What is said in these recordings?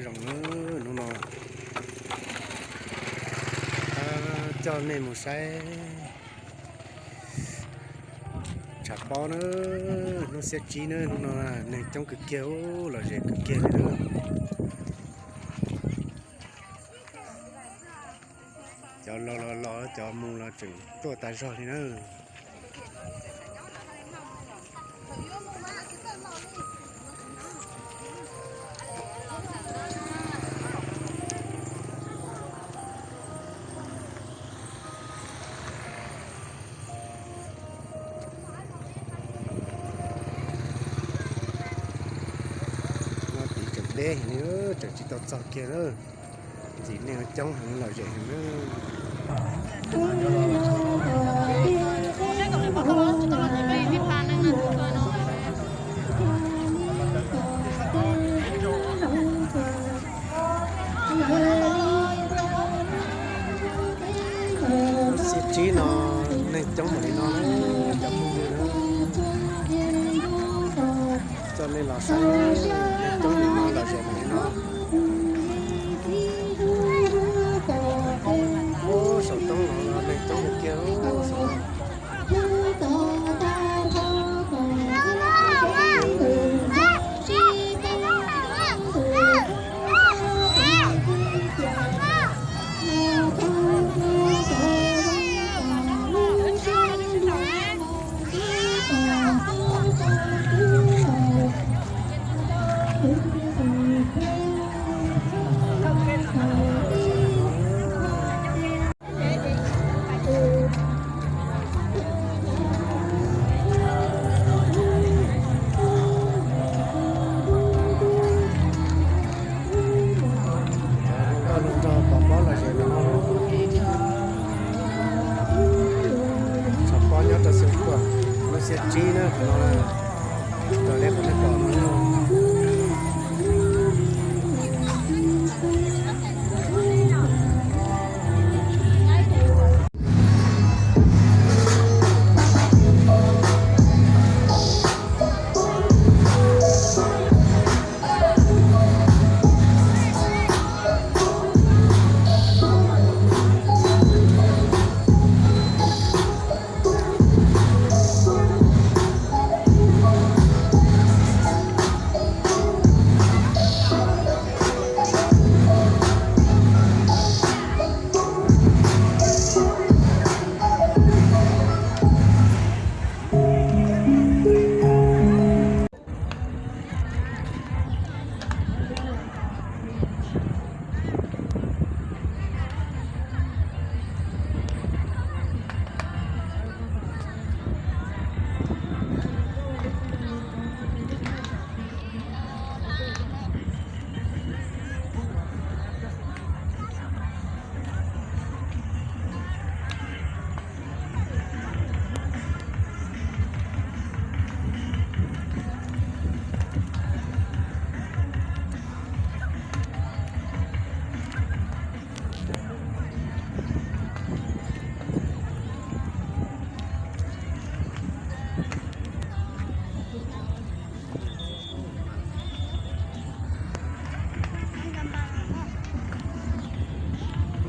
Zoo na, hnub no coj nej mus saib tshav pob na, hnub xiab tsib na, hnub no neeg coob kawg kiag, lom zem kawg kiag li na. Cov los los los, cov mus los tseem tuaj tas zog li na. No tiv tseem deb heev li, tseem tsis tau txog kiag na. Ntxim neeg coob heev, lom zem heev na. Xiab tsib no neeg coob npaum li no, cov phooj ywg na, coj nej los saib, neeg coob li no, lom zem npaum li no. Ub, saum roob los neeg coob li kiag. Nkauj nraug pov pob lom zem no, tshav pob nyob rau xyoo kuaj lub xiab tsib na, qhov no raws li qhov nej pom no.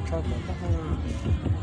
Tso cov toj